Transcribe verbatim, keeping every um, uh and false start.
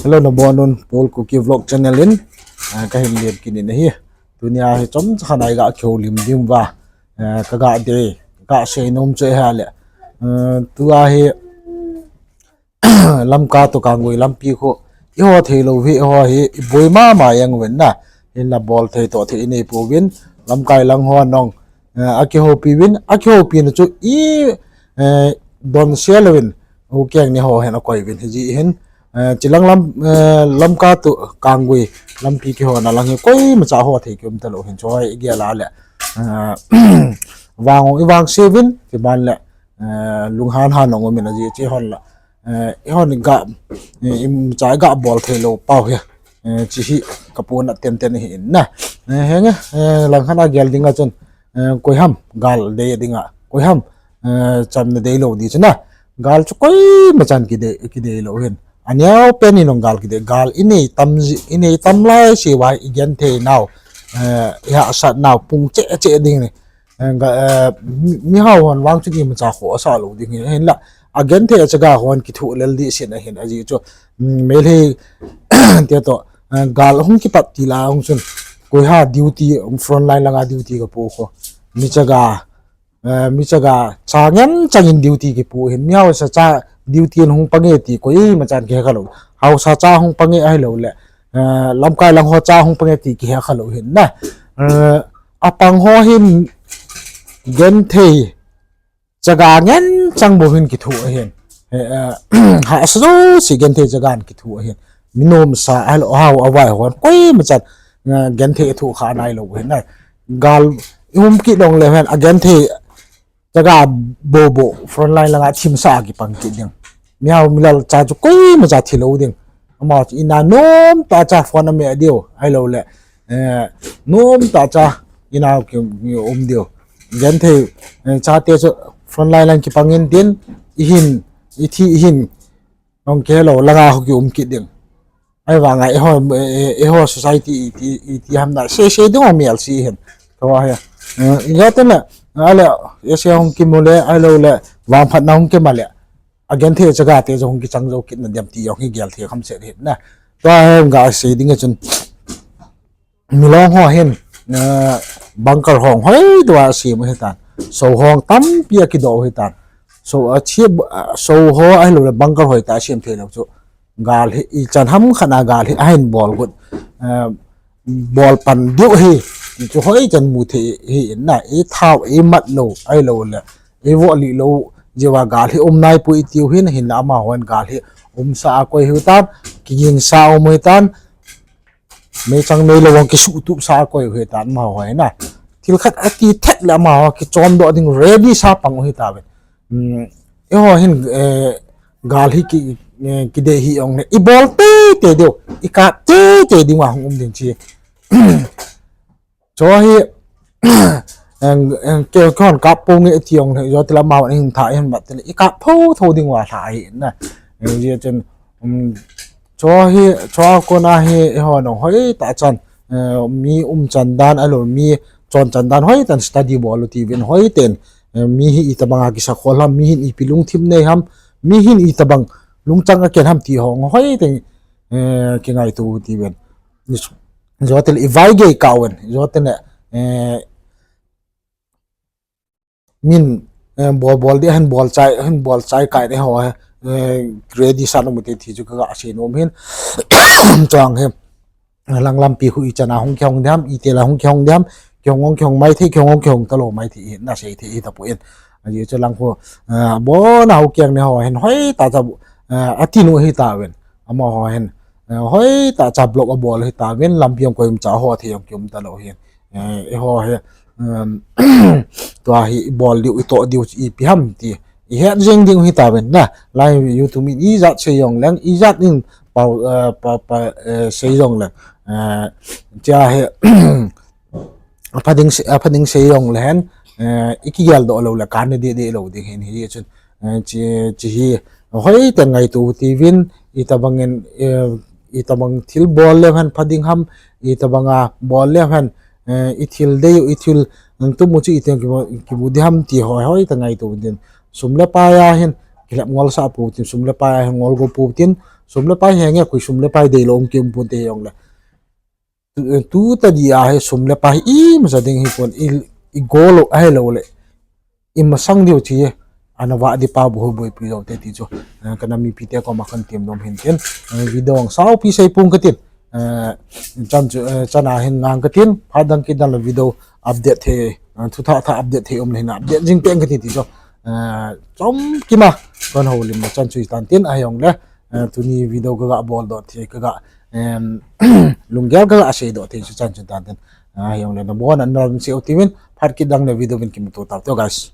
Hello, nabonun Paul Kuki Vlog channel in, ah, kahin len kit in ahi. Tunia hi chomcha khat a iga kihoulim ding uva, ah, kaga dei, kasei nom chu ahile, ah, tua hi Lamka to Kanggui lampi khu iho theilou hi, iho hi iboi mama jeng uvin na. Hinla bol thei toh thei inei pouvin, lamkai lang ho nong, eh, akihoupi uvin, akihoupina chu i, eh, donse louvin, ukeng ni ho hin akoi uvin, hijeh hin, eh, chilang lam, eh, Lamka to Kanggui lampi kihona lang hi koimacha ho thei kium talou hin, chu hi igel a le, eh, vang ong ivangse uvin, chuban le, eh, lunghan han ong umin ajeh chu hon la, eh, ihon ga, eh, imacha ga bol theilou pau hi, eh, chu hi kapohnat tenten ahi in na. Eh, henge, eh, langkhat a gel dinga chun, eh, koiham gal dei dinga, koiham, eh, chamna deilou di chu na. Gal chu koimachan kidei, kideilou hin. Aneo pen in ong gal kidei, gal inei tam ji, inei tam lai seuva igenthei nau, eh, ihahsat nau pung cheh cheh ding ni. Eh, ga, eh, mi, mihao hon vang chu imacha khoh asah lou ding hi, hinla agenthei achaga hon kithoh lel ding sin ahin ajeh chu, mm, Meitei te toh, eh, gal hung kipat til a hung chun, koiha duty, front line langa duty kapo khu, mi chaga, eh, mi chaga cha ngen chang in duty kipo hin, mihausa cha duty in hung pang e ti koimachan kihe khalou, haosa cha hung pang e ahilou le, eh, lamkai lang ho cha hung pang e ti kihe khalou hin na. Eh, apang ho hin genthei chaga ngen chang bou hin kithoh ahin. Eh, eh, hahsa jouse genthei chaga in kithoh ahin. Mi nomsa ahilou, hao avai hon koimachan, eh, genthei thoh kha nailou hin na. Gal ihum kit dong leu hen agenthei chaga bou bou front line langa thimsah a kipang kit ding. Mihao milal cha chu koimacha thilou ding. Ama chu ina nomtah cha phone ame diu ahilou le, eh, nomtah cha ina ki, ki um diu. Genthei, eh, chate chu front line lang kipang intin, ihin, ithi ihin, nong kihelou langa ho kium kit ding. Ahivanga eiho, eh, eiho society iti, iti ham na sei sei ding umel si hin. Tua hi, eh, ijat tena, ale, ese hung kimu le ahilou le, vangphatna hung kima le, agenthei chagate chu hung kichang jou kit na diam ti jong hi gel thei khamset hin na. Tua hi gasei ding a chun, milong ho hin, eh, bunker hong hoi tua asem u hitan. Sou hong tampi akidoh u hitan. Sou achi, sou ho ahilou le bunker hoitah asem theilou chu, gal hi ichan ham khat a gal hi ahin bol got, eh, bol pan diu ahi ti chu hoichan mu thei hi in na. Ithao imat lou ahilou le, ivoh lih lou jeh uva gal hi um naipoi itiu hin, hinla amahon gal hi umsah a koi u hitan, kigingsa um u hitan, meichang meilou vang kisuhtupsah a koi u hitan amaho hi na. Thil khat ati thet le amaho kichomdoh ding ready sa pang u hitauvin. Hmm, eiho hin, eh, gal hi ki, eh, kidei hi jongle ibol teitei diu, ikap teitei diu a hung um ding chu. Chu hi, eh, eh, ke, kihon kap ponge iti jongle, ijat tile amaho hin tha hin mat tile ikap thotho ding uva lha ahi na. Eh, hijeh chun, um, chu hi, chua kona hi eiho nong hoitah chan, eh, mi umchan dan ahilou, mi chonchan dan hoitah in study bol u tiuvin hoiten, eh, mi hi itobanga kisakhol ham, mi hin ipi lungthim nei ham, mi hin itobang lungchang aken ham ti ho hoiten, eh, kingaito u tiuvin. Ijat tile ivaigei kah uvin, ijat tile, eh, min, eh, bol bol ding ahin, bol chai, ahin bol chai kah in eiho, eh, ready sa nom u hite ti chu kaga sei nom hin. Chuang hi, lang lampi khu ichan a hung kihong ding ham, itih la hung kihong ding ham, kihong ong kihong mai thei, kihong ong kihong talou mai thei hi na, sei thei hitapoi. Ajeh chu lang khu, eh, abona ukeng ni ho hin hoitah cha, eh, atin u hitauvin. Amaho hin, eh, hoitah cha block abol hitauvin, lampi jong koimacha ho thei jong kium talou hin. Eh, eiho hi, um, tua hi ibol diu, itoh diu chu ipi ham ti ihet jeng ding u hitauvin na. Lai YouTube in ijat sei jongleng, ijat in pao, eh, pa, pa, eh, sei jongleng, eh, chua hi, apha ding se, apha ding sei jongle hen, eh, ikigeldoh lou le kana deh deh lou ding hin, hijeh chun, eh, chi, chi hi hoiten ngaito u tiuvin, itobangin, eh, itobang thil bol leu hen pha ding ham, itobanga bol leu hen, eh, ithil dei u, ithil, mm, tum u chu itobang kimu, kimu ding ham ti ho hoitah ngaito u tin. Sum le pai a hin Hilap ngol sah pou tin, sum le pai a hi ngol go pou tin, sum le pai henge koi sum le pai deilou um kium pon te hijongle. Tu, tu tadi a hi sum le pai imacha ding hipon, i, i go lou ahilouleh imasang diu chi ana vah di pa bou boipi jou te ti chu, eh, kana mipite koma kahin temnom hin tin, eh, video ang saupi sei pong katin, eh, chan chu, eh, chan a hin ngang katin, phat dang kit dang le video update thei, eh, thu thah thah update thei um le hin update jing teng kati ti chu, eh, chomkima kahin houlim na chan chu hitan tin, ahijongle, eh, tuni video kaga bol doh thei, kaga, em, lunggel kaga sei doh thei chu chan chu tan tin, ahijongle nabon an ram sei u tin, phat kit dang le video vin kimuto tau te guys.